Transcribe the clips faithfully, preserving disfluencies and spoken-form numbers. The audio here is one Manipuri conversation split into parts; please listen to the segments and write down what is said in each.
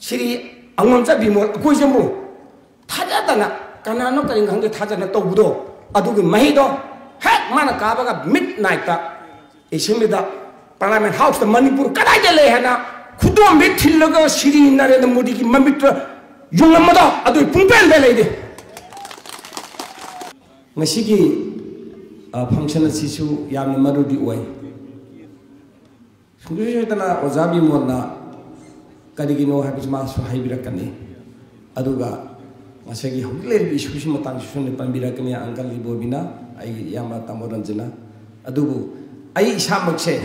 ꯁꯤꯔꯤ ꯑꯉꯣꯝꯆꯥ ꯕꯤꯃꯣꯜ ꯑꯩꯈꯣꯏꯁꯤꯕꯨ ꯊꯥꯖꯗꯅ, ꯀꯅꯥꯅꯣ ꯀꯔꯤꯅꯣ ꯈꯪꯗꯦ, ꯊꯥꯖꯗꯅ ꯇꯧꯕꯗꯣ, ꯑꯗꯨꯒꯤ ꯃꯍꯩꯗꯣ ꯍꯦꯛ ꯃꯥꯅ ꯀꯥꯕꯒ ꯃꯤꯠ ꯅꯥꯏꯠꯇ ꯑꯦꯁꯦꯝꯕ꯭ꯂꯤꯗ, ꯄꯥꯔꯂꯤꯌꯥꯃꯦꯟ ꯍꯥꯎꯁꯇ ꯃꯅꯤꯄꯨꯔ ꯀꯗꯥꯏꯗ ꯂꯩ ꯍꯥꯏꯅ ꯈꯨꯗꯣꯝꯕꯤ ꯊꯤꯜꯂꯒ ꯁꯤꯔꯤ ꯅꯔꯦꯟꯗ꯭ꯔ ꯃꯣꯗꯤꯒꯤ ꯃꯃꯤꯠꯇ ꯌꯨꯡꯂꯝꯕꯗꯣ ꯑꯗꯨ ꯄꯨꯡꯄꯦꯟꯗ ꯂꯩꯔꯦ꯫ ꯉꯁꯤꯒꯤ ꯐꯪꯁꯟ ꯑꯁꯤꯁꯨ ꯌꯥꯝꯅ ꯃꯔꯨꯗꯤ ꯑꯣꯏ꯫ ꯁꯨꯡꯁꯣꯏ ꯁꯣꯏꯗꯅ ꯑꯣꯖꯥ ꯕꯤꯃꯣꯜꯅ ꯀꯔꯤꯒꯤꯅꯣ ꯍꯥꯏꯕꯁꯤ ꯃꯥꯁꯨ ꯍꯥꯏꯕꯤꯔꯛꯀꯅꯤ꯫ ꯑꯗꯨꯒ ꯉꯁꯥꯏꯒꯤ ꯍꯧꯖꯤꯛ ꯂꯩꯔꯤꯕ ꯏꯁꯨꯁꯤ ꯃꯇꯥꯡꯁꯤꯁꯨ ꯁꯣꯝꯗ ꯄꯟꯕꯤꯔꯛꯀꯅꯤ ꯑꯪꯀꯜ ꯏꯕꯣꯕꯤꯅ, ꯑꯩꯒꯤ ꯏꯌꯥꯝꯕ ꯇꯥꯃꯣ ꯔꯟꯖꯅ꯫ ꯑꯗꯨꯕꯨ ꯑꯩ ꯏꯁꯥꯃꯛꯁꯦ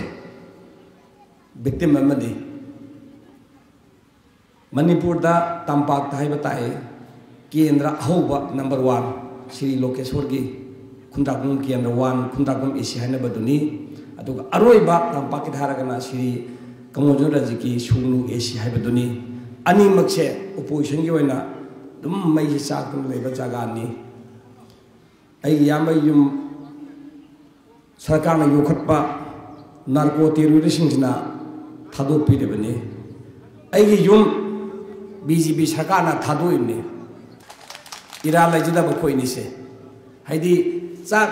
ꯚꯤꯛꯇꯤꯝ ꯑꯃꯅꯤ꯫ ꯃꯅꯤꯄꯨꯔꯗ ꯇꯝꯄꯥꯛꯇ ꯍꯥꯏꯕ ꯇꯥꯏ, ꯀꯦꯟꯗ꯭ꯔ ꯑꯍꯧꯕ ꯅꯝꯕꯔ ꯋꯥꯟ ꯁ꯭ꯔꯤ ꯂꯣꯀꯦꯁꯣꯔꯒꯤ ꯈꯨꯟꯗ꯭ꯔꯥꯛꯄꯝ ꯀꯦꯟꯗ꯭ꯔ ꯋꯥꯟ, ꯈꯨꯟꯗ꯭ꯔꯥꯛꯄꯝ ꯑꯦ ꯁꯤ ꯍꯥꯏꯅꯕꯗꯨꯅꯤ꯫ ꯑꯗꯨꯒ ꯑꯔꯣꯏꯕ ꯇꯝꯄꯥꯛꯀꯤꯗ ꯍꯥꯏꯔꯒꯅ ꯁ꯭ꯔꯤ ꯀꯃꯣꯖꯣꯔ ꯔꯟꯖꯤꯠꯀꯤ ꯁꯨꯒꯅꯨ ꯑꯦ ꯁꯤ ꯍꯥꯏꯕꯗꯨꯅꯤ꯫ ꯑꯅꯤꯃꯛꯁꯦ ꯑꯣꯄꯣꯖꯤꯁꯟꯒꯤ ꯑꯣꯏꯅ ꯑꯗꯨꯝ ꯃꯩꯁꯤ ꯆꯥꯛꯇꯨꯅ ꯂꯩꯕ ꯖꯒꯥꯅꯤ꯫ ꯑꯩꯒꯤ ꯏꯌꯥꯝꯕ ꯌꯨꯝ ꯁꯔꯀꯥꯔꯅ ꯌꯣꯛꯈꯠꯄ ꯅꯥꯔꯀꯣ ꯇꯦꯔꯣꯔꯤꯁꯁꯤꯡꯁꯤꯅ ꯊꯥꯗꯣꯛꯄꯤꯔꯤꯕꯅꯤ꯫ ꯑꯩꯒꯤ ꯌꯨꯝ ꯕꯤ ꯖꯦ ꯄꯤ ꯁꯔꯀꯥꯔꯅ ꯊꯥꯗꯣꯛꯏꯕꯅꯤ꯫ ꯏꯔꯥ ꯂꯩꯖꯗꯕ ꯑꯩꯈꯣꯏꯅꯤꯁꯦ꯫ ꯍꯥꯏꯗꯤ ꯆꯥꯛ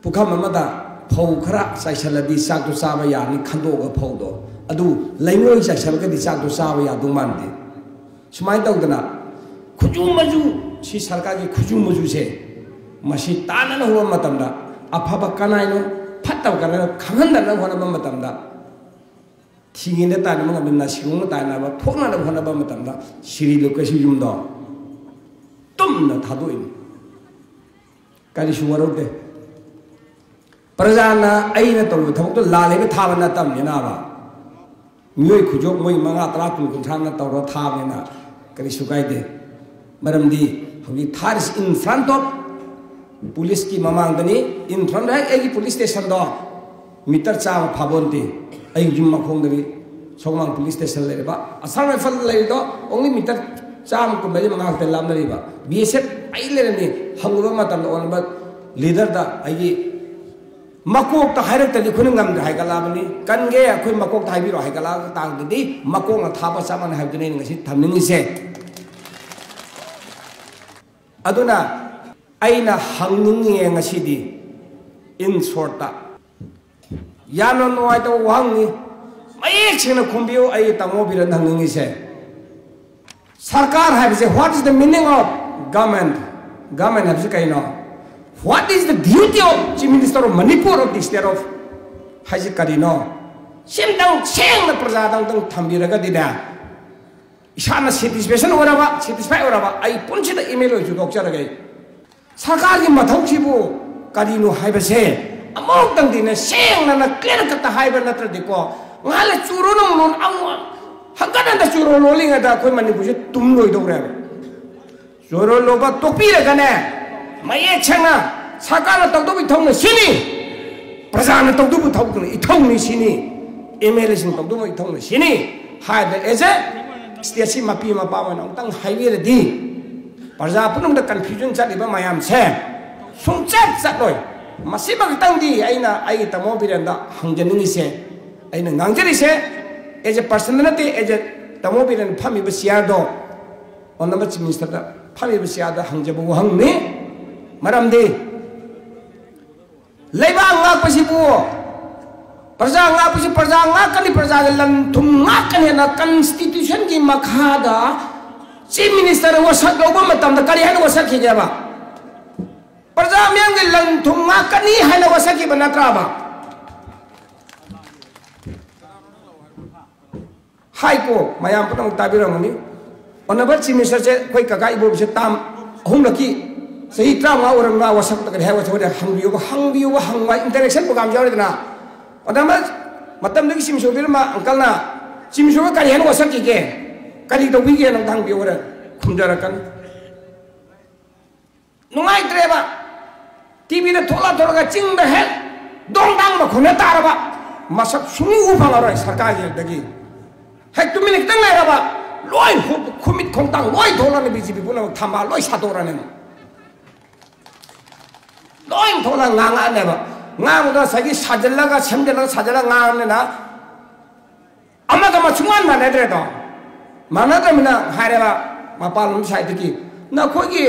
ꯄꯨꯈꯝ ꯑꯃꯗ ꯐꯧ ꯈꯔ ꯆꯥꯏꯁꯤꯜꯂꯗꯤ ꯆꯥꯛꯇꯣ ꯆꯥꯕ ꯌꯥꯅꯤ ꯈꯟꯗꯣꯛꯑꯒ ꯐꯧꯗꯣ, ꯑꯗꯨ ꯂꯩꯉꯣꯏ ꯆꯥꯏꯁꯤꯜꯂꯒꯗꯤ ꯆꯥꯛꯇꯣ ꯆꯥꯕ ꯌꯥꯗꯧ ꯃꯥꯟꯗꯦ꯫ ꯁꯨꯃꯥꯏꯅ ꯇꯧꯗꯅ ꯈꯨꯠꯁꯨ ꯃꯆꯨ, ꯁꯤ ꯁꯔꯀꯥꯔꯒꯤ ꯈꯨꯠꯁꯨ ꯃꯆꯨꯁꯦ ꯃꯁꯤ ꯇꯥꯟꯅꯅ ꯍꯣꯠꯅꯕ ꯃꯇꯝꯗ, ꯑꯐꯕ ꯀꯅꯥꯏꯅꯣ, ꯐꯠꯇꯕ ꯀꯅꯥꯏꯅꯣ ꯈꯪꯍꯟꯗꯅꯕ ꯍꯣꯠꯅꯕ ꯃꯇꯝꯗ, ꯊꯤꯉꯤꯅ ꯇꯥꯟꯅꯕ ꯉꯝꯗꯅ ꯁꯤꯒꯨꯝꯕ ꯇꯥꯟꯅꯕ ꯊꯣꯛꯅꯅꯕ ꯍꯣꯠꯅꯕ ꯃꯇꯝꯗ ꯁꯤꯔꯤ ꯂꯨꯀꯦꯁꯨ ꯌꯨꯝꯗꯣ ꯇꯨꯝꯅ ꯊꯥꯗꯣꯛꯏꯅꯤ꯫ ꯀꯔꯤꯁꯨ ꯋꯥꯔꯧꯗꯦ꯫ ꯄ꯭ꯔꯖꯥꯅ ꯑꯩꯅ ꯇꯧꯔꯤꯕ ꯊꯕꯛꯇꯣ ꯂꯥꯜꯂꯦꯅ ꯊꯥꯕ ꯅꯠꯇꯕꯅꯤꯅꯕ꯫ ꯃꯤꯑꯣꯏ ꯈꯨꯖꯣꯞ ꯃꯣꯏ ꯃꯉꯥ, ꯇꯔꯥ, ꯀꯨꯟ, ꯀꯨꯟꯊ꯭ꯔꯥꯅ ꯇꯧꯔ ꯊꯥꯕꯅꯤꯅ ꯀꯔꯤꯁꯨ ꯀꯥꯏꯗꯦ꯫ ꯃꯔꯝꯗꯤ ꯍꯧꯖꯤꯛ ꯊꯥꯔꯤꯁꯤ in front of ꯄꯨꯂꯤꯁꯀꯤ ꯃꯃꯥꯡꯗꯅꯤ꯫ In front ꯍꯦꯛ ꯑꯩꯒꯤ ꯄꯨꯂꯤꯁ ꯁ꯭ꯇꯦꯁꯟꯗꯣ ꯃꯤꯇꯔ ꯆꯥꯝꯃ ꯐꯥꯕꯣꯟꯇꯦ꯫ ꯑꯩꯒꯤ ꯌꯨꯝ ꯃꯈꯣꯡꯗꯅꯤ ꯁꯣꯃꯥꯡ ꯄꯨꯂꯤꯁ ꯁ꯭ꯇꯦꯁꯟ ꯂꯩꯔꯤꯕ꯫ ꯑꯁꯥꯝ ꯔꯥꯏꯐꯜ ꯂꯩꯔꯤꯗꯣ only ꯃꯤꯇꯔ ꯆꯥꯝꯃ ꯀꯨꯟꯃꯔꯤ ꯃꯉꯥ ꯈꯛꯇ ꯂꯥꯞꯅꯔꯤꯕ꯫ ꯕꯤ ꯑꯦꯁ ꯑꯦꯐ ꯑꯩ ꯂꯩꯔꯝꯃꯤ꯫ ꯍꯪꯉꯨꯕ ꯃꯇꯝꯗ ꯑꯣꯟꯕ ꯂꯤꯗꯔꯗ ꯑꯩꯒꯤ ꯃꯀꯣꯛꯇ ꯍꯥꯏꯔꯛꯇ꯭ꯔꯗꯤ ꯑꯩꯈꯣꯏꯅ ꯉꯝꯗ꯭ꯔꯦ ꯍꯥꯏꯒꯠꯂꯛꯑꯕꯅꯤ꯫ ꯀꯟꯒꯦ, ꯑꯩꯈꯣꯏ ꯃꯀꯣꯛꯇ ꯍꯥꯏꯕꯤꯔꯣ ꯍꯥꯏꯒꯠꯂꯛꯑꯒ ꯇꯥꯡꯗꯗꯤ ꯃꯀꯣꯛꯅ ꯊꯥꯕ ꯆꯞ ꯃꯥꯟꯅꯩ ꯍꯥꯏꯕꯗꯨꯅꯤ ꯑꯩꯅ ꯉꯁꯤ ꯊꯝꯅꯤꯡꯉꯤꯁꯦ꯫ ꯑꯗꯨꯅ ꯑꯩꯅ ꯍꯪꯅꯤꯡꯉꯤꯌꯦ ꯉꯁꯤꯗꯤ, in short, ꯌꯥꯝꯅ ꯅꯨꯡꯉꯥꯏꯇꯕ ꯋꯥꯍꯪꯅꯤ꯫ ꯃꯌꯦꯛ ꯁꯦꯡꯅ ꯈꯨꯝꯕꯤꯌꯨ꯫ ꯑꯩ ꯇꯥꯃꯣ ꯕꯤꯔꯦꯟꯗ ꯍꯪꯅꯤꯡꯉꯤꯁꯦ, ꯁꯔꯀꯥꯔ ꯍꯥꯏꯕꯁꯦ, what is the meaning of government? Government ꯍꯥꯏꯕꯁꯤ ꯀꯩꯅꯣ? What is the duty of Chief Minister of Manipur of the state of ꯍꯥꯏꯁꯤ ꯀꯔꯤꯅꯣ? ꯁꯤꯝꯇꯪ ꯁꯦꯡꯅ ꯄ꯭ꯔꯖꯥꯗ ꯑꯝꯇꯪ ꯊꯝꯕꯤꯔꯒꯗꯤꯅꯦ, ꯏꯁꯥꯅ satisfaction ꯑꯣꯏꯔꯕ, satisfy ꯑꯣꯏꯔꯕ, ꯑꯩ ꯄꯨꯟꯁꯤꯗ MLA ꯑꯣꯏꯁꯨ ꯇꯣꯛꯆꯔꯒꯦ꯫ ꯁꯔꯀꯥꯔꯒꯤ ꯃꯊꯧꯁꯤꯕꯨ ꯀꯔꯤꯅꯣ ꯍꯥꯏꯕꯁꯦ ꯑꯃꯨꯛꯇꯪꯗꯤꯅꯦ ꯁꯦꯡꯅ clear cut ꯍꯥꯏꯕ ꯅꯠꯇ꯭ꯔꯗꯤꯀꯣ, ꯉꯥꯏꯍꯥꯛ ꯂꯩ ꯆꯨꯔꯣ ꯅꯨꯡꯂꯣ ꯑꯃꯨꯛ ꯍꯟꯒꯠ ꯍꯟꯗ ꯆꯨꯔꯣ ꯂꯣꯜꯂꯤꯉꯩꯗ ꯑꯩꯈꯣꯏ ꯃꯅꯤꯄꯨꯔꯁꯦ ꯇꯨꯝ ꯂꯣꯏꯗꯧꯔꯦꯕ꯫ ꯆꯨꯔꯣ ꯂꯣꯕ ꯇꯣꯛꯄꯤꯔꯒꯅꯦ, ꯃꯌꯦꯛ ꯁꯦꯡꯅ ꯁꯔꯀꯥꯔꯅ ꯇꯧꯗꯧꯕ ꯏꯊꯧꯅ ꯁꯤꯅꯤ, ꯄ꯭ꯔꯖꯥꯅ ꯇꯧꯗꯧꯕ ꯊꯕꯛꯅ ꯏꯊꯧꯅꯤ ꯁꯤꯅꯤ, MLAꯁꯤꯡ ꯇꯧꯗꯧꯕ ꯏꯊꯧꯅ ꯁꯤꯅꯤ ꯍꯥꯏꯕꯗ, as a stateꯁꯤ ꯃꯄꯤ ꯃꯄꯥ ꯑꯣꯏꯅ ꯑꯃꯨꯛꯇꯪ ꯍꯥꯏꯕꯤꯔꯗꯤ, ꯄ꯭ꯔꯖꯥ ꯄꯨꯝꯅꯃꯛꯇ confusion ꯆꯠꯂꯤꯕ ꯃꯌꯥꯝꯁꯦ ꯁꯨꯡꯆꯠ ꯆꯠꯂꯣꯏ꯫ ꯃꯁꯤꯃꯛꯇꯪꯗꯤ ꯑꯩꯅ ꯑꯩꯒꯤ ꯇꯥꯃꯣ ꯕꯤꯔꯦꯟꯗ ꯍꯪꯖꯅꯤꯡꯉꯤꯁꯦ, ꯑꯩꯅ ꯉꯥꯡꯖꯔꯤꯁꯦ as a personꯗ ꯅꯠꯇꯦ, as a ꯇꯥꯃꯣ ꯕꯤꯔꯦꯟ ꯐꯝꯃꯤꯕ chairꯗꯣ, Honourable Chief Ministerꯗ ꯐꯝꯃꯤꯕ chairꯗ ꯍꯪꯖꯕ ꯋꯥꯍꯪꯅꯤ꯫ ꯃꯔꯝꯗꯤ ꯂꯩꯕꯥꯛ ꯉꯥꯛꯄꯁꯤꯕꯨ, ꯄ꯭ꯔꯖꯥ ꯉꯥꯛꯄꯁꯤ, ꯄ꯭ꯔꯖꯥ ꯉꯥꯛꯀꯅꯤ, ꯄ꯭ꯔꯖꯥꯒꯤ ꯂꯟ ꯊꯨꯝ ꯉꯥꯛꯀꯅꯤ ꯍꯥꯏꯅ constitutionꯒꯤ ꯃꯈꯥꯗ Chief Minister ꯋꯥꯁꯛ ꯂꯧꯕ ꯃꯇꯝꯗ ꯀꯔꯤ ꯍꯥꯏꯅ ꯋꯥꯁꯛꯈꯤꯒꯦꯕ? ꯄ꯭ꯔꯖꯥ ꯃꯤꯌꯥꯝꯒꯤ ꯂꯟ ꯊꯨꯝ ꯉꯥꯛꯀꯅꯤ ꯍꯥꯏꯅ ꯋꯥꯁꯛꯈꯤꯕ ꯅꯠꯇ꯭ꯔꯕ? ꯍꯥꯏꯀꯣ, ꯃꯌꯥꯝ ꯄꯨꯝꯅꯃꯛ ꯇꯥꯕꯤꯔꯝꯒꯅꯤ꯫ Honourable Chief Ministerꯁꯦ ꯑꯩꯈꯣꯏ ꯀꯀꯥ ꯏꯕꯣꯕꯤꯁꯦ term ꯑꯍꯨꯝꯂꯛꯀꯤ ꯆꯍꯤ ꯇꯔꯥꯃꯉꯥ ꯑꯣꯏꯔꯝꯕ ꯋꯥꯁꯛꯇ ꯀꯔꯤ ꯍꯥꯏ ꯋꯥꯁꯛ ꯍꯪꯕꯤꯌꯨꯕ, ꯍꯪꯕꯤꯌꯨꯕ, ꯍꯪꯕ interaction program ꯌꯥꯎꯔꯤꯗꯅ꯫ Honourable ꯃꯇꯝꯗꯨꯒꯤ Chief Minister ꯑꯣꯏꯕꯤꯔꯝꯕ uncleꯅ Chief Minister ꯀꯔꯤ ꯍꯥꯏꯅ ꯋꯥꯁꯛꯈꯤꯒꯦ? ꯀꯔꯤ ꯇꯧꯕꯤꯒꯦꯅ ꯑꯝꯇ ꯍꯪꯕꯤꯌꯨ ꯍꯣꯔꯦꯟ꯫ ꯈꯨꯝꯖꯔꯛꯀꯅꯤ꯫ ꯅꯨꯡꯉꯥꯏꯇ꯭ꯔꯦꯕ꯫ TVꯗ ꯊꯣꯛꯂꯛ ꯊꯣꯛꯂꯒ ꯆꯤꯡꯗ ꯍꯦꯛ ꯗꯣꯡ ꯗꯥꯡ ꯃꯈꯣꯟꯅ ꯇꯥꯔꯕ ꯃꯁꯛ ꯁꯨꯡꯎ ꯐꯪꯉꯔꯣꯏ ꯁꯔꯀꯥꯔꯒꯤꯗꯒꯤ꯫ ꯍꯦꯛ ꯇꯨꯃꯤꯟꯅ ꯈꯤꯇꯪ ꯂꯩꯔꯕ ꯂꯣꯏ ꯍꯨ-, ꯈꯨꯃꯤꯠ ꯈꯣꯡꯇꯥꯡ ꯂꯣꯏ ꯊꯣꯛꯂꯛꯑꯅꯤ, BJP ꯄꯨꯝꯅꯃꯛ ꯊꯝꯕꯥꯜ ꯂꯣꯏ ꯁꯥꯗꯣꯛꯔꯅꯤ꯫ ꯂꯣꯏ ꯊꯣꯛꯂꯒ ꯉꯥꯡꯉꯛꯑꯅꯦꯕ꯫ ꯉꯥꯡꯕꯗꯣ ꯉꯁꯥꯏꯒꯤ ꯁꯥꯖꯤꯜꯂꯒ, ꯁꯦꯝꯖꯤꯜꯂꯒ, ꯁꯥꯖꯤꯜꯂꯒ ꯉꯥꯡꯕꯅꯤꯅ ꯑꯃꯒ ꯑꯃ ꯁꯨꯡꯃꯥꯟ ꯃꯥꯟꯅꯗ꯭ꯔꯦꯗꯣ꯫ ꯃꯥꯟꯅꯗ꯭ꯔꯕꯅꯤꯅ ꯍꯥꯏꯔꯦꯕ ꯃꯄꯥꯟꯂꯣꯝ ꯁꯥꯏꯠꯇꯒꯤ, "ꯅꯈꯣꯏꯒꯤ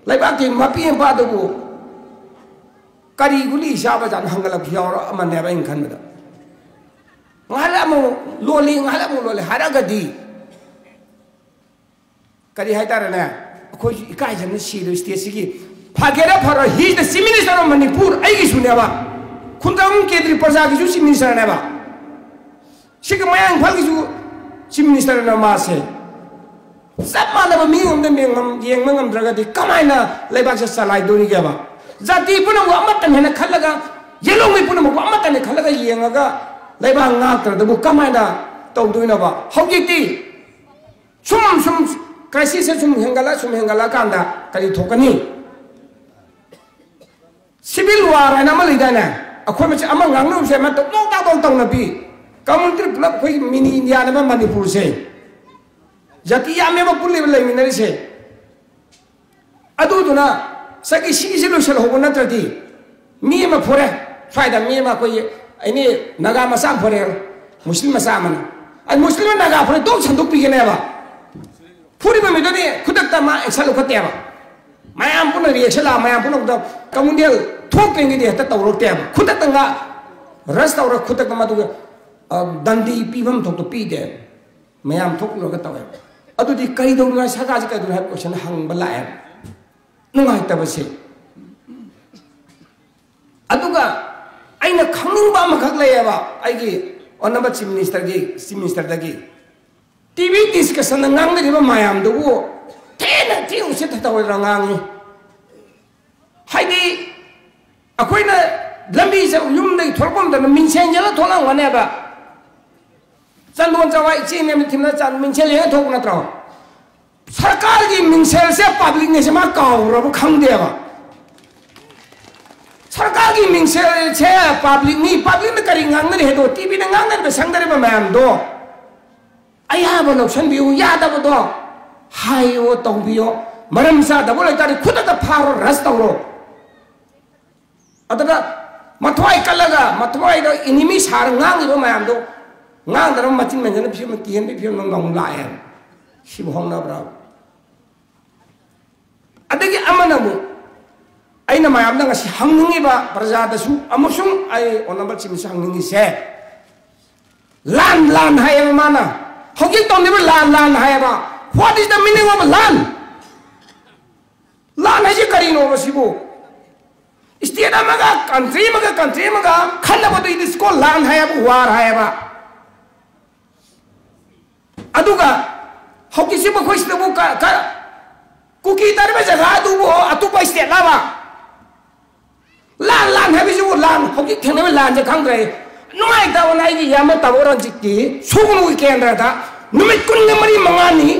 ꯂꯩꯕꯥꯛꯀꯤ ꯃꯄꯤ ꯃꯄꯥꯗꯨꯕꯨ ꯀꯔꯤ ꯒꯨꯂꯤ ꯆꯥꯕ ꯖꯥꯠꯅꯣ?" ꯍꯪꯒꯠꯂꯛꯄꯁꯨ ꯌꯥꯎꯔꯛꯑꯃꯅꯦꯕ ꯑꯩꯅ ꯈꯟꯕꯗ꯫ ꯉꯥꯏꯍꯥꯛ ꯂꯩ ꯑꯃꯨꯛ ꯂꯣꯜꯂꯤ, ꯉꯥꯏꯍꯥꯛ ꯂꯩ ꯑꯃꯨꯛ ꯂꯣꯜꯂꯤ ꯍꯥꯏꯔꯒꯗꯤ ꯀꯔꯤ ꯍꯥꯏꯇꯥꯔꯦꯅꯦ, ꯑꯩꯈꯣꯏꯁꯨ ꯏꯀꯥꯏꯖꯕꯅ ꯁꯤꯔꯦ ꯁ꯭ꯇꯦꯠꯁꯤꯒꯤ꯫ ꯐꯒꯦꯔꯥ ꯐꯔꯣꯏ, he is the chief minister of Manipur, ꯑꯩꯒꯤꯁꯨꯅꯦꯕ꯫ Khundrakpam ꯀꯦꯟꯗ꯭ꯔꯤ ꯄ꯭ꯔꯖꯥꯒꯤꯁꯨ chief ministerꯅꯦꯕ꯫ ꯁꯤꯒꯤ ꯃꯌꯥꯡ ꯏꯝꯐꯥꯜꯒꯤꯁꯨ chief ministerꯅ ꯃꯥꯁꯦ꯫ ꯆꯞ ꯃꯥꯟꯅꯕ ꯃꯤ ꯑꯃꯗ ꯃꯦꯟ ꯉꯝ-, ꯌꯦꯡꯕ ꯉꯝꯗ꯭ꯔꯒꯗꯤ ꯀꯃꯥꯏꯅ ꯂꯩꯕꯥꯛꯁꯦ ꯆꯂꯥꯏꯗꯣꯔꯤꯒꯦꯕ? ꯖꯥꯇꯤ ꯄꯨꯝꯅꯃꯛ ꯑꯃꯠꯇꯅꯦꯅ ꯈꯜꯂꯒ, ꯌꯦꯜꯍꯧꯃꯤ ꯄꯨꯝꯅꯃꯛꯄꯨ ꯑꯃꯠꯇꯅꯦ ꯈꯜꯂꯒ ꯌꯦꯡꯉꯒ ꯂꯩꯕꯥꯛ ꯉꯥꯛꯇ꯭ꯔꯗꯕꯨ ꯀꯃꯥꯏꯅ ꯇꯧꯗꯣꯏꯅꯣꯕ? ꯍꯧꯖꯤꯛꯇꯤ ꯁꯨꯝ ꯁꯨꯝ crisis ꯁꯦ ꯁꯨꯝ ꯍꯦꯟꯒꯠꯂ, ꯁꯨꯝ ꯍꯦꯟꯒꯠꯂꯛꯑꯀꯥꯟꯗ ꯀꯔꯤ ꯊꯣꯛꯀꯅꯤ? Civil war ꯍꯥꯏꯅ ꯑꯃ ꯂꯩꯗꯥꯏꯅꯦ? ꯑꯩꯈꯣꯏ ꯃꯁꯦ ꯑꯃ ꯉꯥꯡꯅꯕꯁꯦ ꯑꯃ ꯇꯧ-, ꯇꯧ-, ꯇꯧ-, ꯇꯧꯅꯕꯤ꯫ Community ꯄꯨꯂꯞ ꯑꯩꯈꯣꯏꯒꯤ mini Indiaꯅꯦꯕ ꯃꯅꯤꯄꯨꯔꯁꯦ꯫ ꯖꯥꯇꯤ ꯌꯥꯝꯃꯦꯕ ꯄꯨꯜꯂꯤꯕ ꯂꯩꯃꯤꯟꯅꯔꯤꯁꯦ꯫ ꯑꯗꯨꯗꯨꯅ ꯉꯁꯥꯏꯒꯤ ꯁꯤꯒꯤꯁꯦ ꯂꯣꯏꯁꯤꯜꯍꯧꯕ ꯅꯠꯇ꯭ꯔꯗꯤ ꯃꯤ ꯑꯃ ꯐꯨꯔꯦ, ꯁ꯭ꯋꯥꯏꯗ ꯃꯤ ꯑꯃ ꯑꯩꯈꯣꯏꯒꯤ ꯑꯦꯅꯤ ꯅꯥꯒꯥ ꯃꯆꯥ ꯑꯃ ꯐꯨꯔꯦ, ꯃꯨꯁꯂꯤꯝ ꯃꯆꯥ ꯑꯃꯅ, ꯑꯗꯨ ꯃꯨꯁꯂꯤꯝ ꯑꯃ ꯅꯥꯒꯥ ꯐꯨꯔꯦ, ꯇꯣꯛ ꯁꯟꯗꯣꯛꯄꯤꯒꯅꯦꯕ꯫ ꯐꯨꯔꯤꯕ ꯃꯤꯗꯨꯗꯤ ꯈꯨꯗꯛꯇ ꯃꯥ action ꯂꯧꯈꯠꯇꯦꯕ꯫ ꯃꯌꯥꯝ ꯄꯨꯟꯅ reaction ꯂꯥꯛꯑ, ꯃꯌꯥꯝ ꯄꯨꯝꯅꯃꯛꯇ communal ꯊꯣꯛꯇ꯭ꯔꯤꯉꯩꯗꯤ ꯍꯦꯛꯇ ꯇꯧꯔꯛꯇꯦꯕ꯫ ꯈꯨꯗꯛꯇ ꯉꯥ rush ꯇꯧꯔ ꯈꯨꯗꯛꯇ ꯃꯗꯨꯒ, ꯑ, ꯗꯟꯗꯤ ꯄꯤꯐꯝ ꯊꯣꯛꯇ ꯄꯤꯗꯦ꯫ ꯃꯌꯥꯝ ꯊꯣꯛꯂꯨꯔꯒ ꯇꯧꯋꯦꯕ꯫ ꯑꯗꯨꯗꯤ ꯀꯩꯗꯧꯅꯣ, ꯁꯔꯀꯥꯔꯁꯤ ꯀꯩꯗꯧꯅꯣ ꯍꯥꯏꯕ question ꯍꯪꯕ ꯂꯥꯛꯑꯦꯕ꯫ ꯅꯨꯡꯉꯥꯏꯇꯕꯁꯦ꯫ ꯑꯗꯨꯒ ꯑꯩꯅ ꯈꯪꯅꯤꯡꯕ ꯑꯃꯈꯛ ꯂꯩꯌꯦꯕ, ꯑꯩꯒꯤ honourable chief ministerꯒꯤ, chief ministerꯗꯒꯤ꯫ TV discussionꯗ ꯉꯥꯡꯅꯔꯤꯕ ꯃꯌꯥꯝꯗꯨꯕꯨ ꯊꯤꯅ ꯊꯤ ꯎꯁꯤꯠ ꯊꯑꯣꯏꯗꯅ ꯉꯥꯡꯉꯤ꯫ ꯍꯥꯏꯗꯤ ꯑꯩꯈꯣꯏꯅ ꯂꯝꯕꯤꯁꯦ ꯌꯨꯝꯗꯒꯤ ꯊꯣꯛꯂꯛꯄ ꯃꯇꯝꯗ ꯃꯤꯡꯁꯦꯟ ꯌꯦꯡꯉ ꯊꯣꯛꯂꯝꯒꯅꯦꯕ꯫ ꯆꯟꯗꯣꯟ ꯆꯋꯥ ꯏꯆꯦ ꯃꯦꯝ ꯊꯤꯟꯅ ꯆꯟ-, ꯃꯤꯡꯁꯦꯜ ꯌꯦꯡꯉ ꯊꯣꯛꯄ ꯅꯠꯇ꯭ꯔꯣ? ꯁꯔꯀꯥꯔꯒꯤ ꯃꯤꯡꯁꯦꯜꯁꯦ publicꯅꯦꯁꯦ ꯃꯥ ꯀꯥꯎꯈ꯭ꯔꯕ ꯈꯪꯗꯦꯕ꯫ ꯁꯔꯀꯥꯔꯒꯤ ꯃꯤꯡꯁꯦꯜꯁꯦ publicꯅꯤ, publicꯅ ꯀꯔꯤ ꯉꯥꯡꯅꯔꯤ ꯍꯥꯏꯗꯣ, TVꯗ ꯉꯥꯡꯅꯔꯤꯕ ꯁꯪꯅꯔꯤꯕ ꯃꯌꯥꯝꯗꯣ ꯑꯌꯥꯕ ꯂꯧꯁꯟꯕꯤꯌꯨ, ꯌꯥꯗꯕꯗꯣ ꯍꯥꯏꯌꯣ, ꯇꯧꯕꯤꯌꯣ꯫ ꯃꯔꯝ ꯆꯥꯗꯕ ꯑꯣꯏꯇꯥꯔꯗꯤ ꯈꯨꯗꯛꯇ ꯐꯥꯔꯣ, rush ꯇꯧꯔꯣ꯫ ꯑꯗꯨꯒ ꯃꯊ꯭ꯋꯥꯏ ꯀꯜꯂꯒ ꯃꯊ꯭ꯋꯥꯏꯗ ꯏꯅꯤꯃꯤ ꯁꯥꯔ ꯉꯥꯡꯉꯤꯕ ꯃꯌꯥꯝꯗꯣ ꯉꯥꯡꯗꯅꯕ ꯃꯆꯤꯟ ꯃꯦꯟꯖꯅ ꯐꯤꯕꯝ ꯀꯤꯍꯟꯕꯒꯤ ꯐꯤꯕꯝ ꯑꯃ ꯑꯃꯨꯛ ꯂꯥꯛꯑꯦ꯫ ꯁꯤꯕꯨ ꯍꯧꯅꯕ꯭ꯔꯥ? ꯑꯗꯒꯤ ꯑꯃꯅ ꯑꯃꯨꯛ ꯑꯩꯅ ꯃꯌꯥꯝꯗ ꯉꯁꯤ ꯍꯪꯅꯤꯡꯉꯤꯕ, ꯄ꯭ꯔꯖꯥꯗꯁꯨ ꯑꯃꯁꯨꯡ ꯑꯩ ꯑꯣꯅꯔꯦꯕꯜ ꯆꯤꯐ ꯃꯤꯅꯤꯁꯇꯔ ꯍꯪꯅꯤꯡꯉꯤꯁꯦ, ꯂꯥꯟ, ꯂꯥꯟ ꯍꯥꯏꯌꯦꯕ ꯃꯥꯅ꯫ ꯍꯧꯖꯤꯛ ꯇꯧꯔꯤꯕ ꯂꯥꯟ, ꯂꯥꯟ ꯍꯥꯏꯌꯦꯕ꯫ What is the meaning of ꯂꯥꯟ? ꯂꯥꯟ ꯍꯥꯏꯁꯤ ꯀꯔꯤꯅꯣꯕ ꯁꯤꯕꯨ? ꯁ꯭ꯇꯦꯠ ꯑꯃꯒ ꯀꯟꯇ꯭ꯔꯤ ꯑꯃꯒ ꯀꯟꯇ꯭ꯔꯤ ꯑꯃꯒ ꯈꯠꯅꯕꯗꯨ it is called ꯂꯥꯟ ꯍꯥꯏꯌꯦꯕ, ꯋꯥꯔ ꯍꯥꯏꯌꯦꯕ꯫ ꯑꯗꯨꯒ ꯍꯧꯖꯤꯛꯁꯤ ꯃꯈꯣꯏꯁꯤꯗꯕꯨ ꯀ-, ꯀ-, ꯀꯨꯀꯤ ꯇꯥꯔꯤꯕ ꯖꯒꯥ ꯑꯗꯨꯕꯨ ꯑꯇꯣꯞꯄ ꯁ꯭ꯇꯦꯠ ꯂꯥꯕ? ꯂꯥꯟ, ꯂꯥꯟ ꯍꯥꯏꯕꯁꯤꯕꯨ ꯂꯥꯟ, ꯍꯧꯖꯤꯛ ꯊꯦꯡꯅꯕ ꯂꯥꯟꯁꯦ ꯈꯪꯗ꯭ꯔꯦ꯫ ꯅꯨꯡꯉꯥꯏꯇꯕꯅ ꯑꯩꯒꯤ ꯏꯌꯥꯝꯕ ꯇꯥꯃꯣ ꯔꯟꯖꯤꯠꯀꯤ ꯁꯨꯒꯅꯨꯒꯤ ꯀꯦꯟꯗ꯭ꯔꯗ ꯅꯨꯃꯤꯠ ꯀꯨꯟꯒ ꯃꯔꯤ ꯃꯉꯥꯅꯤ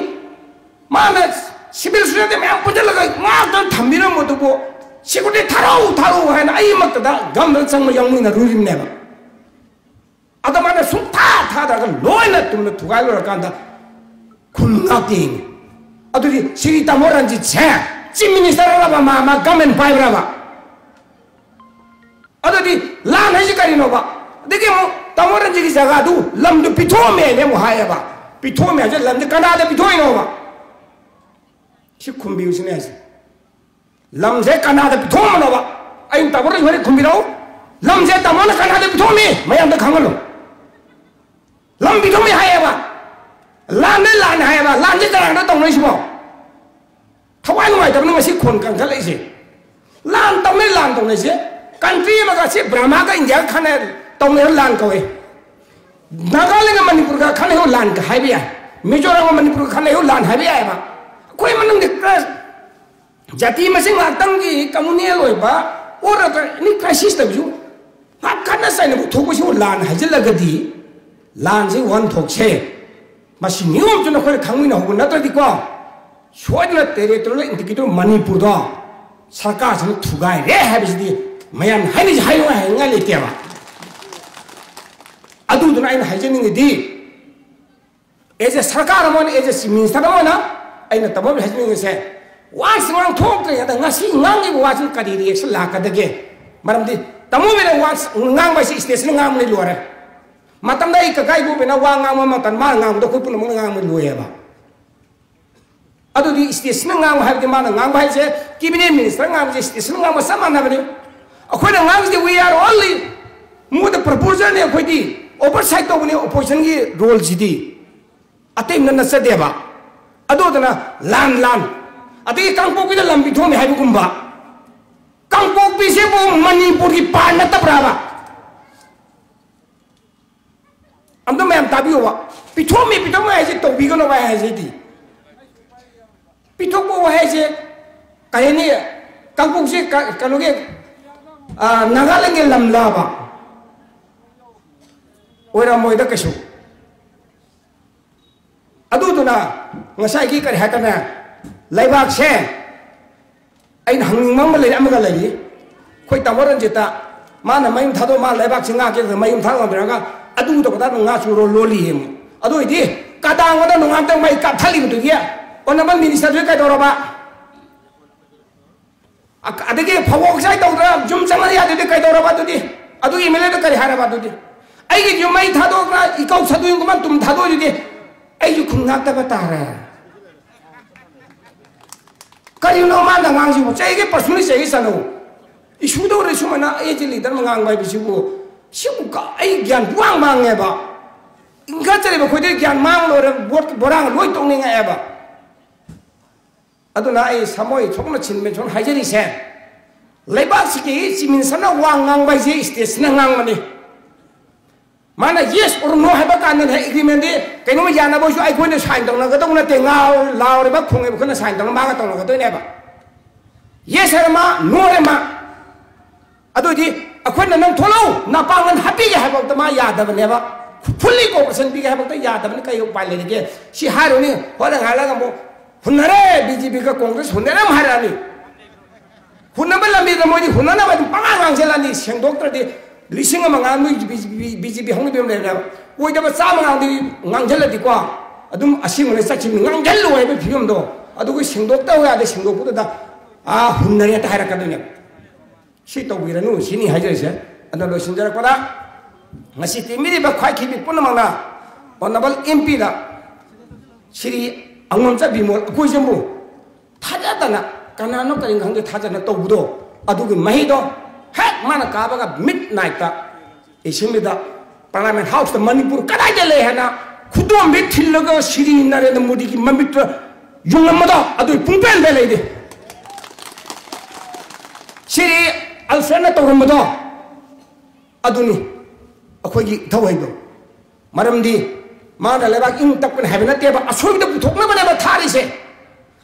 ꯃꯥꯅ ꯁꯤꯚꯤꯜ ꯁꯣꯁꯥꯏꯇꯤ ꯃꯌꯥꯝ ꯄꯨꯟꯁꯤꯜꯂꯒ ꯉꯥꯛꯇ ꯊꯝꯕꯤꯔꯝꯕꯗꯨꯕꯨ security ꯊꯥꯔꯛꯎ, ꯊꯥꯔꯛꯎ ꯍꯥꯏꯅ ꯑꯩꯃꯛꯇꯗ ꯒꯝꯗ ꯆꯪꯕ ꯌꯥꯎꯃꯤꯟꯅꯔꯨꯔꯤꯕꯅꯦꯕ꯫ ꯑꯗꯣ ꯃꯥꯅ ꯁꯨꯡꯊꯥ ꯊꯥꯗꯔꯒ ꯂꯣꯏꯅ ꯇꯨꯝꯅ ꯊꯨꯒꯥꯏ ꯂꯣꯏꯔꯀꯥꯟꯗ ꯈꯨꯟ ꯉꯥꯛꯇꯦ ꯌꯦꯡꯉꯤ꯫ ꯑꯗꯨꯗꯤ ꯁꯤꯒꯤ ꯇꯥꯃꯣ ꯔꯟꯖꯤꯠꯁꯦ ꯆꯤꯐ ꯃꯤꯅꯤꯁꯇꯔ ꯑꯣꯏꯔꯕ ꯃꯥ, ꯃꯥ ꯒꯃꯦꯟ ꯄꯥꯏꯕ꯭ꯔꯕ? ꯑꯗꯨꯗꯤ ꯂꯥꯟ ꯍꯥꯏꯁꯤ ꯀꯔꯤꯅꯣꯕ? ꯑꯗꯒꯤ ꯑꯃꯨꯛ ꯇꯥꯃꯣ ꯔꯟꯖꯤꯠꯀꯤ ꯖꯒꯥꯗꯨ ꯂꯝꯗꯨ ꯄꯤꯊꯣꯛꯑꯝꯃꯦꯅ ꯑꯃꯨꯛ ꯍꯥꯏꯌꯦꯕ꯫ ꯄꯤꯊꯣꯛꯑꯝꯃꯦ ꯍꯥꯏꯁꯦ ꯂꯝꯁꯦ ꯀꯅꯥꯗ ꯄꯤꯊꯣꯛꯏꯅꯣꯕ? ꯁꯤ ꯈꯨꯝꯕꯤꯌꯨꯁꯤꯅꯦ ꯍꯥꯏꯁꯦ꯫ ꯂꯝꯁꯦ ꯀꯅꯥꯗ ꯄꯤꯊꯣꯛꯑꯝꯕꯅꯣꯕ? ꯑꯩꯅ ꯇꯥꯃꯣ ꯔꯟꯖꯤꯠ ꯍꯣꯏꯗ ꯈꯨꯝꯕꯤꯔꯛꯎ꯫ ꯂꯝꯁꯦ ꯇꯥꯃꯣꯅ ꯀꯅꯥꯗ ꯄꯤꯊꯣꯛꯑꯝꯃꯤ? ꯃꯌꯥꯝꯗ ꯈꯪꯍꯜꯂꯨ꯫ ꯂꯝ ꯄꯤꯊꯣꯛꯑꯝꯃꯤ ꯍꯥꯏꯌꯦꯕ꯫ ꯂꯥꯟꯅ ꯂꯥꯟ ꯍꯥꯏꯌꯦꯕ꯫ ꯂꯥꯟꯁꯦ ꯀꯅꯥꯗ ꯇꯧꯅꯔꯤꯁꯤꯕꯣ? ꯊꯋꯥꯏ ꯅꯨꯡꯉꯥꯏꯇꯕꯅ ꯉꯁꯤ ꯈꯣꯟ ꯀꯟꯈꯠꯂꯛꯏꯁꯦ꯫ ꯂꯥꯟ ꯇꯧꯅꯩ, ꯂꯥꯟ ꯇꯧꯅꯩꯁꯦ꯫ ꯀꯟꯇ꯭ꯔꯤ ꯑꯃꯒ ꯁꯤ ꯕ꯭ꯔꯃꯥꯒ ꯏꯟꯗꯤꯌꯥꯒ ꯈꯟꯅ ꯇꯧꯅꯩ ꯂꯥꯟ ꯀꯧꯏ꯫ ꯅꯥꯒꯥꯂꯦꯟꯒ ꯃꯅꯤꯄꯨꯔꯒ ꯈꯟꯅꯩ ꯂꯥꯟ ꯍꯥꯏꯕ ꯌꯥꯏ꯫ ꯃꯤꯖꯣꯔꯥꯝꯒ ꯃꯅꯤꯄꯨꯔꯒ ꯈꯟꯅꯩ ꯂꯥꯟ ꯍꯥꯏꯕ ꯌꯥꯏꯑꯕ꯫ ꯑꯩꯈꯣꯏ ꯃꯅꯨꯡꯗ ꯈꯔ ꯖꯥꯇꯤ ꯃꯁꯦꯟ ꯉꯥꯛꯇꯪꯒꯤ communal ꯑꯣꯏꯕ or any crisis ꯇꯧꯕꯁꯨ ꯉꯥꯛ ꯈꯠꯅ ꯆꯩꯅꯕ ꯊꯣꯛꯄꯁꯤꯕꯨ ꯂꯥꯟ ꯍꯥꯏꯖꯤꯜꯂꯒꯗꯤ ꯂꯥꯟꯁꯤ ꯋꯥꯍꯟꯊꯣꯛꯁꯦ꯫ ꯃꯁꯤ ꯅꯤꯌꯣꯝ ꯆꯨꯝꯅ ꯑꯩꯈꯣꯏꯅ ꯈꯪꯃꯤꯟꯅꯍꯧꯕ ꯅꯠꯇ꯭ꯔꯗꯤꯀꯣ, ꯁꯣꯏꯗꯅ territorial integrity ꯃꯅꯤꯄꯨꯔꯗꯣ ꯁꯔꯀꯥꯔꯁꯤꯅ ꯊꯨꯒꯥꯏꯔꯦ ꯍꯥꯏꯕꯁꯤꯗꯤ ꯃꯌꯥꯝꯅ ꯍꯥꯏꯅꯁꯤ ꯍꯥꯏꯅꯉꯥꯏ ꯍꯥꯏꯅꯤꯡꯉꯥꯏ ꯂꯩꯇꯦꯕ꯫ ꯑꯗꯨꯗꯨꯅ ꯑꯩꯅ ꯍꯥꯏꯖꯅꯤꯡꯉꯤꯗꯤ, as a ꯁꯔꯀꯥꯔ ꯑꯃ ꯑꯣꯏꯅ, as a chief minister ꯑꯃ ꯑꯣꯏꯅ ꯑꯩꯅ ꯇꯝꯕ ꯍꯥꯏꯖꯅꯤꯡꯉꯤꯁꯦ, ꯋꯥꯁꯤ ꯉꯥꯡꯊꯣꯛꯇ꯭ꯔꯤꯉꯩꯗ ꯉꯁꯤ ꯉꯥꯡꯉꯤꯕ ꯋꯥꯁꯤꯅ ꯀꯔꯤ reaction ꯂꯥꯛꯀꯗꯒꯦ? ꯃꯔꯝꯗꯤ ꯇꯥꯃꯣꯕꯤꯅ ꯋꯥ ꯉꯥꯡꯕ ꯍꯥꯏꯁꯦ stageꯅ ꯉꯥꯡꯕꯅꯤ, ꯂꯣꯏꯔꯦ꯫ ꯃꯇꯝꯗ ꯑꯩ ꯀꯀꯥ ꯏꯕꯣꯕꯤꯅ ꯋꯥ ꯉꯥꯡꯕ ꯃꯇꯝ, ꯃꯥꯅ ꯉꯥꯡꯕꯗꯣ ꯑꯩꯈꯣꯏ ꯄꯨꯝꯅꯃꯛꯅ ꯉꯥꯡꯕ ꯂꯣꯏꯌꯦꯕ꯫ ꯑꯗꯨꯗꯤ stageꯅ ꯉꯥꯡꯕ ꯍꯥꯏꯕꯗꯤ ꯃꯥꯅ ꯉꯥꯡꯕ ꯍꯥꯏꯁꯦ, cabinet minister ꯉꯥꯡꯕꯁꯦ stageꯅ ꯉꯥꯡꯕ ꯆꯞ ꯃꯥꯟꯅꯕꯅꯤ꯫ ꯑꯩꯈꯣꯏꯅ ꯉꯥꯡꯕꯁꯤꯗꯤ we are only more the proposerꯅꯤ, ꯑꯩꯈꯣꯏꯗꯤ oppositionꯒꯤ roleꯁꯤꯗꯤ꯫ ꯑꯇꯩ ꯑꯝꯇ ꯅꯠꯆꯗꯦꯕ꯫ ꯑꯗꯨꯗꯨꯅ ꯂꯥꯟ ꯂꯥꯟ꯫ ꯑꯗꯒꯤ ꯀꯥꯡꯄꯣꯛꯄꯤꯗ ꯂꯝꯕꯤ ꯊꯣꯡꯅꯤ ꯍꯥꯏꯕꯒꯨꯝꯕ꯫ ꯀꯥꯡꯄꯣꯛꯄꯤꯁꯤꯕꯨ ꯃꯅꯤꯄꯨꯔꯒꯤ part ꯅꯠꯇꯕ꯭ꯔꯥꯕ? ꯑꯝꯇ ꯃꯌꯥꯝ ꯇꯥꯕꯤꯌꯣꯕ꯫ ꯄꯤꯊꯣꯛꯃꯤ ꯄꯤꯊꯣꯛꯃꯤ ꯍꯥꯏꯁꯦ ꯇꯧꯕꯤꯒꯅꯣ ꯚꯥꯏ ꯍꯥꯏꯁꯤꯗꯤ꯫ ꯄꯤꯊꯣꯛꯄ ꯋꯥꯍꯩꯁꯦ ꯀꯔꯤ ꯍꯥꯏꯅꯤ? ꯀꯥꯡꯄꯣꯛꯁꯦ ꯀ-, ꯀꯩꯅꯣꯒꯤ, ꯑ, ꯅꯥꯒꯥꯂꯦꯟꯒꯤ ꯂꯝꯂꯥꯕ? ꯑꯣꯏꯔꯝꯃꯣꯏꯗ ꯀꯩꯁꯨ꯫ ꯑꯗꯨꯗꯨꯅ ꯉꯁꯥꯏꯒꯤ ꯀꯔꯤ ꯍꯥꯏꯇꯥꯔꯦ, ꯂꯩꯕꯥꯛꯁꯦ ꯑꯩꯅ ꯍꯪꯅꯤꯡꯕ ꯑꯃ ꯂꯩꯔꯤ, ꯑꯃꯒ ꯂꯩꯔꯤ꯫ ꯑꯩꯈꯣꯏ ꯇꯥꯃꯣ ꯔꯟꯖꯤꯠꯇ, ꯃꯥꯅ ꯃꯌꯨꯝ ꯊꯥꯗꯣꯛ, ꯃꯥ ꯂꯩꯕꯥꯛꯁꯦ ꯉꯥꯛꯀꯦ ꯇꯧꯗꯅ ꯃꯌꯨꯝ ꯊꯥꯗꯣꯛ ꯉꯝꯗ꯭ꯔꯒ ꯑꯗꯨ ꯇꯧꯕꯗ ꯉꯥ ꯆꯨꯔꯣ ꯂꯣꯜꯂꯤ ꯌꯦꯡꯉꯨ꯫ ꯑꯗꯨ ꯑꯣꯏꯗꯤ ꯀꯗꯥꯡꯕꯗ ꯅꯣꯡꯉꯥꯟꯇꯪ ꯃꯩ ꯀꯥꯞꯊꯠꯂꯤꯕꯗꯨꯗꯤ honourable ministerꯗꯨꯗꯤ ꯀꯩꯗꯧꯔꯕ? ꯑ-, ꯑꯗꯒꯤ ꯐꯧꯕꯣꯛ ꯆꯥꯏ ꯇꯧꯗꯅ ꯌꯨꯝ ꯆꯪꯍꯟ ꯌꯥꯗ꯭ꯔꯗꯤ ꯀꯩꯗꯧꯔꯕ ꯑꯗꯨꯗꯤ? ꯑꯗꯨ MLAꯗ ꯀꯔꯤ ꯍꯥꯏꯔꯕ ꯑꯗꯨꯗꯤ? ꯑꯩꯒꯤ ꯌꯨꯝ ꯃꯩ ꯊꯥꯗꯣꯛꯇꯅ ꯏꯀꯧ ꯁꯗꯨꯒꯨꯝꯕ ꯇꯨꯝ ꯊꯥꯗꯣꯛꯏꯗꯨꯗꯤ ꯑꯩꯁꯨ ꯈꯨꯟ ꯉꯥꯛꯇꯕ ꯇꯥꯔꯦ꯫ ꯀꯔꯤꯅꯣ ꯃꯥꯅ ꯉꯥꯡꯁꯤꯕꯨ? ꯆꯩꯒꯦ personally ꯆꯩꯒꯦ ꯆꯠꯂꯨ꯫ Issueꯗ ꯑꯣꯏꯔꯁꯨ ꯁꯨꯃꯥꯏꯅ ꯑꯩꯁꯦ leader ꯑꯃ ꯉꯥꯡꯕ ꯍꯥꯏꯕꯁꯤꯕꯨ, ꯁꯤꯕꯨ ꯀ-, ꯑꯩ ꯒ꯭ꯌꯥꯟ ꯄꯨꯡꯃꯥꯡ ꯃꯥꯡꯉꯦꯕ꯫ ꯏꯟꯈꯠꯆꯔꯤꯕ ꯑꯩꯈꯣꯏꯗꯤ ꯒ꯭ꯌꯥꯟ ꯃꯥꯡ ꯂꯣꯏꯔꯦ, ꯕꯣꯠ ꯕꯣꯔꯥꯡ ꯂꯣꯏ ꯇꯣꯛꯅꯤꯡꯉꯛꯑꯦꯕ꯫ ꯑꯗꯨꯅ ꯑꯩ ꯁꯃꯣꯏ ꯊꯣꯛꯅ ꯁꯤꯟꯕ ꯁꯨꯝ ꯍꯥꯏꯖꯔꯤꯁꯦ, ꯂꯩꯕꯥꯛꯁꯤꯒꯤ Chief Ministerꯅ ꯋꯥ ꯉꯥꯡꯕ ꯍꯥꯏꯁꯦ stageꯅ ꯉꯥꯡꯕꯅꯤ꯫ ꯃꯥꯅ yes or no ꯍꯥꯏꯕ ꯀꯥꯟꯗꯅꯦ agreementꯗꯤ ꯀꯩꯅꯣꯝꯃ ꯌꯥꯅꯕ ꯑꯣꯏꯁꯨ ꯑꯩꯈꯣꯏꯅ sign ꯇꯧꯅꯒꯗꯧ ꯅꯠꯇꯦ, ꯉꯥꯎ-, ꯂꯥꯎꯔꯤꯕ ꯈꯣꯡꯉꯤꯕ ꯑꯩꯈꯣꯏꯅ sign ꯇꯧꯅ ꯃꯥꯒ ꯇꯧꯅꯒꯗꯣꯏꯅꯦꯕ꯫ Yes ꯍꯥꯏꯔ ꯃꯥ, no ꯍꯥꯏꯔ ꯃꯥ꯫ ꯑꯗꯨꯑꯣꯏꯗꯤ ꯑꯩꯈꯣꯏꯅ ꯅꯪ ꯊꯣꯛꯂꯛꯎ, ꯅꯄꯥꯡꯒꯜ ꯍꯥꯞꯄꯤꯒꯦ ꯍꯥꯏꯕꯃꯛꯇ ꯃꯥ ꯌꯥꯗꯕꯅꯦꯕ, fully cooperation ꯄꯤꯒꯦ ꯍꯥꯏꯕꯃꯛꯇ ꯌꯥꯗꯕꯅꯤ꯫ ꯀꯩ ꯎꯄꯥꯏ ꯂꯩꯔꯤꯒꯦ? ꯁꯤ ꯍꯥꯏꯔꯨꯅꯤ, ꯍꯣꯔꯦꯟ ꯍꯥꯏꯔꯒ ꯑꯃꯨꯛ ꯍꯨꯟꯅꯔꯦ, BJPꯒ Congress ꯍꯨꯟꯅꯔꯦ ꯑꯃꯨꯛ ꯍꯥꯏꯔꯛꯑꯅꯤ꯫ ꯍꯨꯟꯅꯕ ꯂꯝꯕꯤꯗ ꯃꯣꯏꯗꯤ ꯍꯨꯟꯅꯅꯕ ꯑꯗꯨꯝ ꯄꯉꯥꯡ ꯉꯥꯡꯁꯤꯜꯂꯛꯑꯅꯤ꯫ ꯁꯦꯡꯗꯣꯛꯇ꯭ꯔꯗꯤ ꯂꯤꯁꯤꯡ ꯑꯃ ꯉꯥꯡ ꯅꯣꯏ BJP, BJP ꯍꯧꯅꯕꯤ ꯑꯃ ꯂꯩꯔꯦꯕ꯫ ꯑꯣꯏꯗꯕ ꯆꯥꯝꯃ ꯉꯥꯡꯗꯤ ꯉꯥꯡꯁꯤꯜꯂꯗꯤꯀꯣ, ꯑꯗꯨꯝ ꯑꯁꯦꯡꯕꯅ ꯆꯠꯈꯤꯕꯅꯤ꯫ ꯉꯥꯡꯁꯤꯜꯂꯨ ꯍꯥꯏꯕ ꯐꯤꯕꯝꯗꯣ, ꯑꯗꯨꯒ ꯁꯦꯡꯗꯣꯛꯇꯕ ꯌꯥꯗꯦ꯫ ꯁꯦꯡꯗꯣꯛꯄꯗꯨꯗ, "ꯑꯥ, ꯍꯨꯟꯅꯔꯦ" ꯍꯦꯛꯇ ꯍꯥꯏꯔꯛꯀꯗꯣꯏꯅꯦꯕ꯫ ꯁꯤ ꯇꯧꯕꯤꯔꯅꯨ ꯁꯤꯅꯤ ꯍꯥꯏꯖꯔꯤꯁꯦ꯫ ꯑꯗꯣ ꯂꯣꯏꯁꯤꯟꯖꯔꯛꯄꯗ, ꯉꯁꯤ ꯇꯤꯟꯕꯤꯔꯤꯕ ꯈ꯭ꯋꯥꯏꯈꯤꯕꯤ ꯄꯨꯝꯅꯃꯛꯅ Honourable M P ꯗ ꯁ꯭ꯔꯤ ꯑꯉꯣꯝꯆꯥ ꯕꯤꯃꯣꯜ ꯑꯩꯈꯣꯏꯁꯤꯕꯨ ꯊꯥꯖꯗꯅ, ꯀꯅꯥꯅꯣ ꯀꯔꯤꯅꯣ ꯈꯪꯗꯦ, ꯊꯥꯖꯗꯅ ꯇꯧꯕꯗꯣ, ꯑꯗꯨꯒꯤ ꯃꯍꯩꯗꯣ ꯍꯦꯛ ꯃꯥꯅ ꯀꯥꯕꯒ midnight ꯇ Assembly ꯗ, Parliament House ꯇ, ꯃꯅꯤꯄꯨꯔ ꯀꯗꯥꯏꯗ ꯂꯩ ꯍꯥꯏꯅ ꯈꯨꯗꯣꯝꯕꯤ ꯊꯤꯜꯂꯒ ꯁ꯭ꯔꯤ ꯅꯔꯦꯟꯗ꯭ꯔ ꯃꯣꯗꯤꯒꯤ ꯃꯃꯤꯠꯇ ꯌꯨꯡꯂꯝꯕꯗꯣ, ꯑꯗꯨ ꯄꯨꯡꯄꯦꯟ ꯄꯦꯜ ꯂꯩꯗꯤ꯫ ꯁ꯭ꯔꯤ ꯑꯜꯐ꯭ꯔꯦꯗꯅ ꯇꯧꯔꯝꯕꯗꯣ, ꯑꯗꯨꯅꯤ ꯑꯩꯈꯣꯏꯒꯤ ꯏꯊꯧ ꯍꯩꯕ꯫ ꯃꯔꯝꯗꯤ ꯃꯥꯅ ꯂꯩꯕꯥꯛ ꯏꯪ ꯇꯞꯀꯅꯤ ꯍꯥꯏꯕ ꯅꯠꯇꯦꯕ, ꯑꯁꯣꯏꯕꯗ ꯄꯨꯊꯣꯛꯅꯕꯅꯦꯕ ꯊꯥꯔꯤꯁꯦ꯫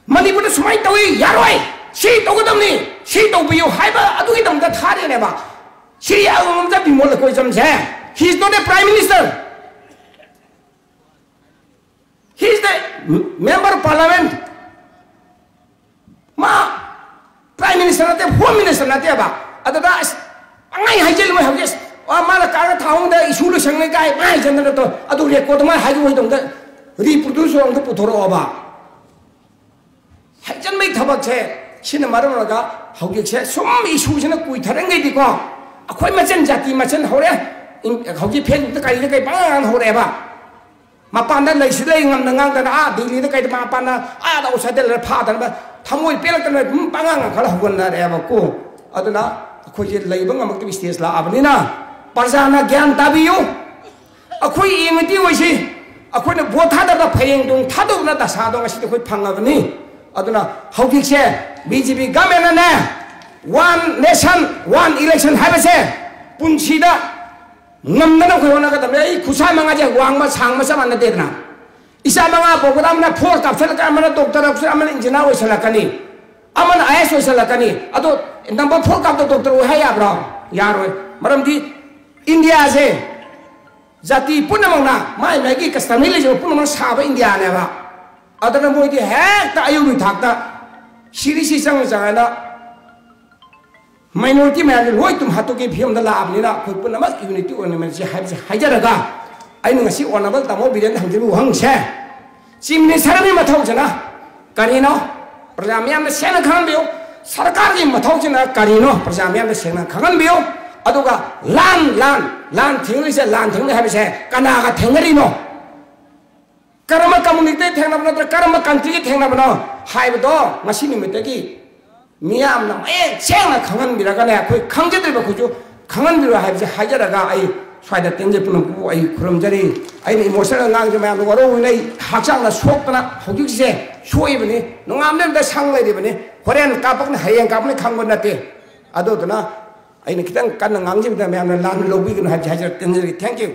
ꯃꯅꯤꯄꯨꯔꯗ ꯁꯨꯃꯥꯏꯅ ꯇꯧꯏ, ꯌꯥꯔꯣꯏ, ꯁꯤ ꯇꯧꯒꯗꯕꯅꯤ, ꯁꯤ ꯇꯧꯕꯤꯌꯨ ꯍꯥꯏꯕ ꯑꯗꯨꯒꯤꯗꯃꯛꯇ ꯊꯥꯔꯤꯅꯦꯕ꯫ ꯁ꯭ꯔꯤ ꯑꯉꯣꯝꯆꯥ ꯕꯤꯃꯣꯜ ꯑꯩꯈꯣꯏ ꯆꯝꯁꯦ, he is not a prime minister, he is the member of parliament. ꯃꯥ Prime Minister ꯅꯠꯇꯦ, Home Minister ꯅꯠꯇꯦꯕ꯫ ꯑꯗꯨꯗ ꯑꯁ, ꯑꯉꯥꯏ ꯍꯥꯏꯖꯤꯜꯂꯨ ꯍꯧꯖꯤꯛ꯫ ꯑꯁ, ꯃꯥꯅ ꯀꯥꯔ ꯊꯥꯎꯗ issue ꯂꯣꯏꯁꯪꯅꯤ ꯀꯥꯏ ꯃꯥ ꯍꯥꯏꯖꯟꯗꯅ ꯇꯧ꯫ ꯑꯗꯨ record ꯗꯣ ꯃꯥ ꯍꯥꯏꯈꯤꯕ ꯑꯣꯏꯗꯧꯗ reproduce ꯑꯝꯇ ꯄꯨꯊꯣꯔꯛꯑꯣꯕ꯫ ꯍꯥꯏꯖꯟꯕꯩ ꯊꯕꯛꯁꯦ꯫ ꯁꯤꯅ ꯃꯔꯝ ꯑꯣꯏꯔꯒ ꯍꯧꯖꯤꯛꯁꯦ ꯁꯨꯝ issue ꯁꯤꯅ ꯀꯨꯏꯊꯔꯉꯩꯗꯤꯀꯣ, ꯑꯩꯈꯣꯏ ꯃꯆꯦꯟ, ꯖꯥꯇꯤ ꯃꯆꯦꯟ ꯍꯧꯔꯦ꯫ ꯏꯟ-, ꯍꯧꯖꯤꯛ Facebook ꯇ ꯀꯔꯤꯗ ꯀꯩ ꯄꯪꯉꯥꯡ ꯍꯧꯔꯛꯑꯦꯕ꯫ ꯃꯄꯥꯟꯗ ꯂꯩꯁꯤ ꯂꯩ ꯉꯝꯅ ꯉꯥꯡꯗꯅ, ꯑꯥ ꯗꯤꯜꯂꯤꯗ ꯀꯩꯗ ꯃꯄꯥꯟꯗ ꯑꯥꯗ ꯑꯥꯎꯠꯁꯥꯏꯗ ꯂꯩꯔ ꯐꯥꯗꯅ ꯊꯃꯣꯏ ꯄꯦꯜꯂꯛꯇꯅ ꯑꯗꯨꯝ ꯄꯉꯥꯡ ꯉꯥꯡꯈꯠꯂ ꯍꯧꯒꯠꯅꯔꯦꯕꯀꯣ꯫ ꯑꯗꯨꯅ ꯑꯩꯈꯣꯏꯁꯦ ꯂꯩꯕ ꯉꯝꯃꯛꯇꯕ stage ꯂꯥꯛꯑꯕꯅꯤꯅ, ꯄ꯭ꯔꯖꯥꯅ ꯒ꯭ꯌꯥꯟ ꯇꯥꯕꯤꯌꯨ꯫ ꯑꯩꯈꯣꯏ unity ꯑꯣꯏꯁꯤ꯫ ꯑꯩꯈꯣꯏꯅ vote ꯊꯥꯗꯕ ꯐꯌꯦꯡꯗꯣꯡ ꯊꯥꯗꯣꯛꯅ ꯗꯁꯥꯗꯣ ꯉꯁꯤꯗꯤ ꯑꯩꯈꯣꯏ ꯐꯪꯉꯕꯅꯤ꯫ ꯑꯗꯨꯅ ꯍꯧꯖꯤꯛꯁꯦ B J P government ꯅꯅꯦ, one nation, one election ꯍꯥꯏꯕꯁꯦ ꯄꯨꯟꯁꯤꯗ ꯉꯝꯗꯅ ꯑꯩꯈꯣꯏ ꯍꯣꯠꯅꯒꯗꯕꯅꯦ꯫ ꯑꯩ ꯈꯨꯠꯁꯥ ꯃꯉꯥꯁꯦ ꯋꯥꯡꯕ ꯁꯥꯡꯕ ꯆꯞ ꯃꯥꯟꯅꯗꯦꯗꯅ꯫ ꯏꯆꯥ ꯃꯉꯥ ꯄꯣꯛꯄꯗ ꯑꯃꯅ four ꯀꯥꯞꯁꯤꯜꯂꯛꯀꯅꯤ, ꯑꯃꯅ doctor, ꯑꯃꯅ engineer ꯑꯣꯏꯁꯤꯜꯂꯛꯀꯅꯤ, ꯑꯃꯅ I A S ꯑꯣꯏꯁꯤꯜꯂꯛꯀꯅꯤ꯫ ꯑꯗꯣ number four ꯀꯥꯞꯇ doctor ꯑꯣꯏ ꯍꯥꯏ ꯌꯥꯕ꯭ꯔꯣ? ꯌꯥꯔꯣꯏ꯫ ꯃꯔꯝꯗꯤ ꯏꯟꯗꯤꯌꯥꯁꯦ ꯖꯥꯇꯤ ꯄꯨꯝꯅꯃꯛꯅ ꯃꯥꯏ ꯃꯥꯏꯒꯤ customary ꯂꯩꯖꯕ ꯄꯨꯝꯅꯃꯛꯅ ꯁꯥꯕ ꯏꯟꯗꯤꯌꯥꯅꯦꯕ꯫ ꯑꯗꯨꯅ ꯃꯣꯏꯗꯤ ꯍꯦꯛꯇ ꯑꯌꯨꯛꯀꯤ ꯊꯥꯛꯇ ꯁꯤꯔꯤꯁꯤ ꯆꯪꯉ ꯆꯪꯉꯅ minority ꯃꯌꯥꯝꯁꯦ ꯂꯣꯏ ꯇꯨꯝ ꯍꯥꯠꯇꯣꯛꯀꯦ ꯐꯤꯕꯝꯗ ꯂꯥꯛꯑꯕꯅꯤꯅ ꯑꯩꯈꯣꯏ ꯄꯨꯝꯅꯃꯛ unity ꯑꯣꯏꯅ ꯃꯁꯤ ꯍꯥꯏꯕꯁꯦ ꯍꯥꯏꯖꯔꯒ ꯑꯩꯅ ꯉꯁꯤ Honourable ꯇꯥꯃꯣ ꯕꯤꯔꯦꯟꯗ ꯍꯪꯖꯔꯤꯕ ꯋꯥꯍꯪꯁꯦ Chief Minister ꯑꯃꯒꯤ ꯃꯊꯧꯁꯤꯅ ꯀꯔꯤꯅꯣ? ꯄ꯭ꯔꯖꯥ ꯃꯌꯥꯝꯅ ꯁꯦꯡꯅ ꯈꯪꯍꯟꯕꯤꯌꯨ꯫ ꯁꯔꯀꯥꯔꯒꯤ ꯃꯊꯧꯁꯤꯅ ꯀꯔꯤꯅꯣ? ꯄ꯭ꯔꯖꯥ ꯃꯤꯌꯥꯝꯗ ꯁꯦꯡꯅ ꯈꯪꯍꯟꯕꯤꯌꯨ꯫ ꯑꯗꯨꯒ ꯂꯥꯟ, ꯂꯥꯟ, ꯂꯥꯟ ꯊꯦꯡꯅꯔꯤꯁꯦ, ꯂꯥꯟ ꯊꯦꯡꯅꯩ ꯍꯥꯏꯕꯁꯦ ꯀꯅꯥꯒ ꯊꯦꯡꯅꯔꯤꯅꯣ? ꯀꯔꯝꯕ ꯀꯝꯃꯨꯅꯤꯇꯤꯗ ꯊꯦꯡꯅꯕ ꯅꯠꯇ꯭ꯔꯒ ꯀꯔꯝꯕ ꯀꯟꯇ꯭ꯔꯤꯒꯤ ꯊꯦꯡꯅꯕꯅꯣ ꯍꯥꯏꯕꯗꯣ ꯉꯁꯤ ꯅꯨꯃꯤꯠꯇꯒꯤ ꯃꯤꯌꯥꯝꯅ ꯃꯌꯦꯛ ꯁꯦꯡꯅ ꯈꯪꯍꯟꯕꯤꯔꯒꯅꯦ, ꯑꯩꯈꯣꯏ ꯈꯪꯖꯗ꯭ꯔꯤꯕ ꯑꯩꯈꯣꯏꯁꯨ ꯈꯪꯍꯟꯕꯤꯔꯣ ꯍꯥꯏꯕꯁꯦ ꯍꯥꯏꯖꯔꯒ ꯑꯩ ꯁ꯭ꯋꯥꯏꯗ ꯇꯦꯟꯖꯩ ꯄꯨꯝꯅꯃꯛꯄꯨ ꯑꯩ ꯈꯨꯔꯨꯝꯖꯔꯤ꯫ ꯑꯩꯅ ꯏꯃꯣꯁꯅꯦꯜ ꯉꯥꯡꯖꯦ ꯃꯌꯥꯝꯗ ꯋꯥꯔꯧꯕꯤꯅ, ꯑꯩ ꯍꯛꯆꯥꯡꯅ ꯁꯣꯛꯇꯅ ꯍꯧꯖꯤꯛꯁꯦ ꯁꯣꯛꯏꯕꯅꯤ, ꯅꯣꯡꯉꯥꯟꯕꯗ ꯁꯪ ꯂꯩꯔꯤꯕꯅꯤ꯫ ꯍꯣꯔꯦꯟ ꯀꯥꯞꯄꯛꯅꯤ, ꯍꯌꯦꯡ ꯀꯥꯞꯄꯛꯅꯤ ꯈꯪꯕ ꯅꯠꯇꯦ꯫ ꯑꯗꯨꯗꯨꯅ ꯑꯩꯅ ꯈꯤꯇꯪ ꯀꯟꯅ ꯉꯥꯡꯖꯕꯗ ꯃꯌꯥꯝꯅ ꯂꯥꯟꯅ ꯂꯧꯕꯤꯒꯅꯨ ꯍꯥꯏꯕꯁꯦ ꯍꯥꯏꯖꯔ ꯇꯦꯟꯖꯔꯤ꯫ Thank you꯫